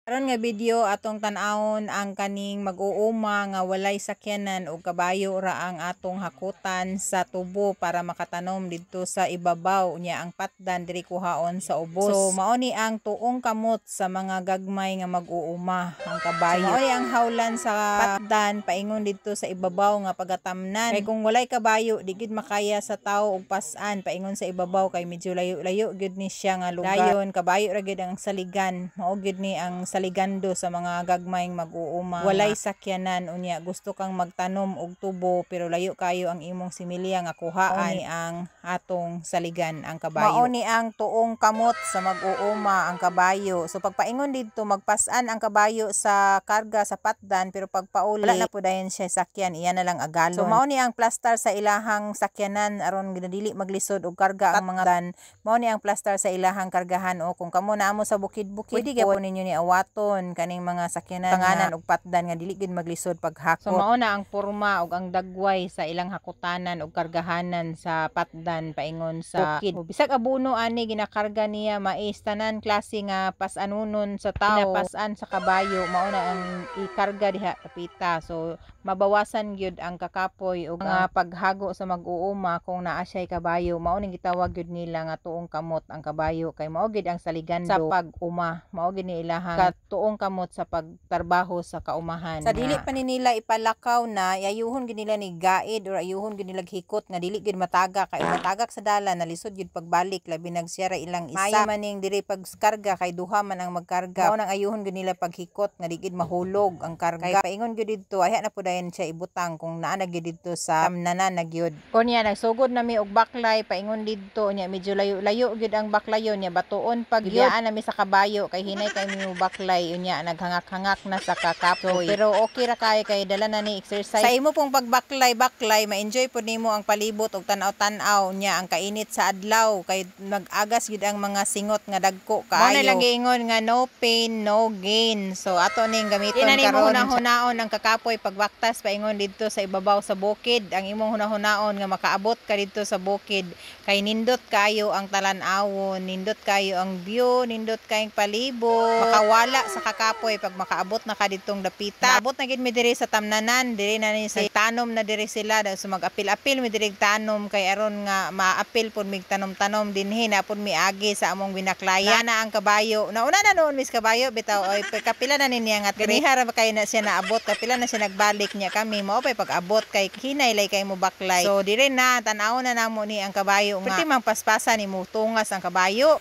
Karon nga video, atong tan-awon ang kaning mag-uuma nga walay sakyanan ug kabayo ra ang atong hakutan sa tubo para makatanom didto sa ibabaw niya. Ang patdan diri kuhaon sa ubos. So mao ni ang tuong kamot sa mga gagmay nga mag-uuma, ang kabayo. So, mao ni ang hawlan sa patdan paingon didto sa ibabaw nga pagatamnan. Kay kung walay kabayo, di gid makaya sa tawo og pas-an paingon sa ibabaw kay medyo layo-layo gyud ni siya nga lugar. Dayon kabayo ra gyud ang saligan. Mao gyud ni ang saligando sa mga gagmayng mag-uuma. Walay sakyanan unya gusto kang magtanom og tubo pero layo kayo ang imong similya nga kuhaan, ni ang atong saligan, ang kabayo. Mao ni ang tuong kamot sa mag-uuma, ang kabayo. So pagpaingon didto, magpas-an ang kabayo sa karga sa patdan, pero pagpauli wala na po dayon siya sakyan, iya na lang agalon. So mao ni ang plastar sa ilahang sakyanan aron ginadili maglisod og karga ang mga dan. Mao ni ang plastar sa ilahang kargahan o kung kamo naa mo sa bukid-bukid, pwede gyapon ninyo ni awaton kaning mga sakyanan panganan og patdan nga dili gyud maglisod paghakot. So mao na ang porma ug ang dagway sa ilang hakutanan ug kargahanan sa patdan paingon sa bukid. O, bisag abono ani ginakarga niya, mais, tanan klase nga pas-anunon sa tawo, pas-an sa kabayo, mao na ang ikarga diha kapita. So mabawasan gyud ang kakapoy ug mga paghago sa mag-uuma kung naa siya'y kabayo. Mao ning gitawag gyud nila nga tuong kamot ang kabayo kay mao gyud ang saligando sa pag-uma. Mao gyud ni ilahang katuong kamot sa pagtrabaho sa kaumahan. Sa dili pa ni nila ipalakaw na, ayuhon gyud nila ni gaid or ayuhon gyud nila hikot nga dili gyud matagak, kay matagak sa dalan, nalisod gyud pagbalik, labi nag siya ra ilang isa. Maayo maning diri pagkarga kay duha man ang magkarga. Mao nang ayuhon gyud nila paghikot nga di gyud mahulog ang karga. Kay paingon gyud didto, ayha na po dayon siya ibutang kung naa na gyud didto sa tamnanan na gyud. Kunya nagsugod na mi og baklay paingon didto nya, medyo layo-layo gyud ang baklayon nya, batuon pag gyud. Na mi sa kabayo kay hinay kay mi baklay unya naghangak-hangak na sa kakapoy. So, pero okay ra kay kay dala na ni exercise. Sa imo pong pagbaklay baklay, ma-enjoy pud nimo ang palibot og tan-aw-tan-aw nya ang kainit sa adlaw kay mag-agas gyud ang mga singot nga dagko kaayo. Mao na lang giingon nga no pain, no gain. So ato ning gamiton karon. Hunaon ang kakapoy pagbaktas paingon didto sa ibabaw sa bukid. Ang imong hunahunaon nga makaabot ka didto sa bukid kay nindot kayo ang talan-awon, nindot kayo ang view, nindot kayong palibot. Makawala sa kakapoy pag makaabot na ka ditong dapita. Naabot na gid mi diri sa tamnanan, diri na ni sa tanom na diri sila daw. So mag-apil-apil mi diri tanom kay aron nga maapil pud mig tanom-tanom dinhi na pud miagi sa among binaklayan. Na ang kabayo. Nauna na noon mis kabayo bitaw oy, kapila na ni niya nga ganiha ra ba kayo na siya naabot, kapila na siya nagbalik niya kami mao pay pag-abot kay hinay lay kay mo baklay. So diri na tan-aw na namo ni ang kabayo nga. Perti mang paspasa ni mo tungas ang kabayo.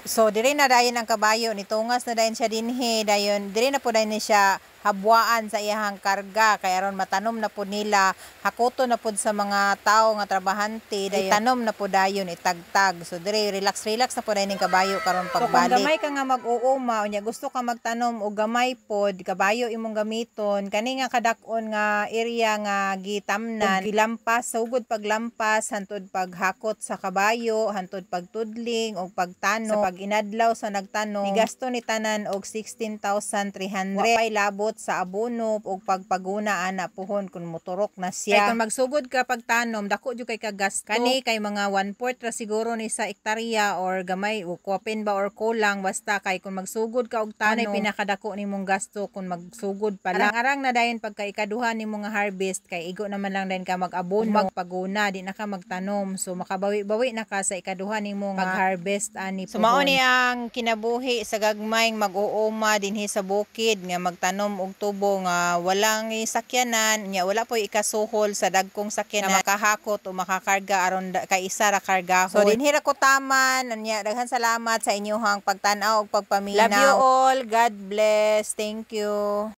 So diri na dayon ang kabayo, nitungas na dayon siya dinhi, dayon diri na po dayon ni siya habwaan sa iyahang karga kay aron matanom na po nila, hakuto na pod sa mga tawo nga trabahante, dayon itanom na po dayon, itagtag. So diri relax relax na po dayon ning kabayo karon pagbalik. So kung gamay ka nga mag-uuma unya gusto ka magtanom og gamay pod, kabayo imong gamiton. Kani nga kadak-on nga area nga gitamnan, gilampas, sugod paglampas hantod paghakot sa kabayo, hantod pagtudling og pagtanom, sa pag-inadlaw sa nagtanom, nigasto ni tanan og 16,300. Wa pay labot sa abono og pagpaguna ana puhon kung moturok na siya. Kay kung magsugod ka pagtanom, dako jud kay kagasto. Kani kay mga 1/4 ra siguro ni sa ektarya or gamay o kuwapin ba or kulang, basta kay kung magsugod ka og tanom, pinakadako nimong gasto kung magsugod pa lang. Arang-arang na dayon pagka ikaduha nimo nga harvest kay igo naman lang dayon ka mag-abono, magpaguna, di na ka magtanom. So makabawi-bawi na ka sa ikaduha nimo nga pag-harvest ani. So mao ni ang kinabuhi sa gagmayng mag-uuma dinhi sa bukid nga magtanom og tubo nga walang sakyanan nya, wala poy ikasuhol sa dagkong sakyanan nga makahakot o makakarga aron kay isa ra kargahon. So dinhi ra ko taman nya, daghan salamat sa inyong pagtan-aw ug pagpaminaw. Love you all. God bless. Thank you.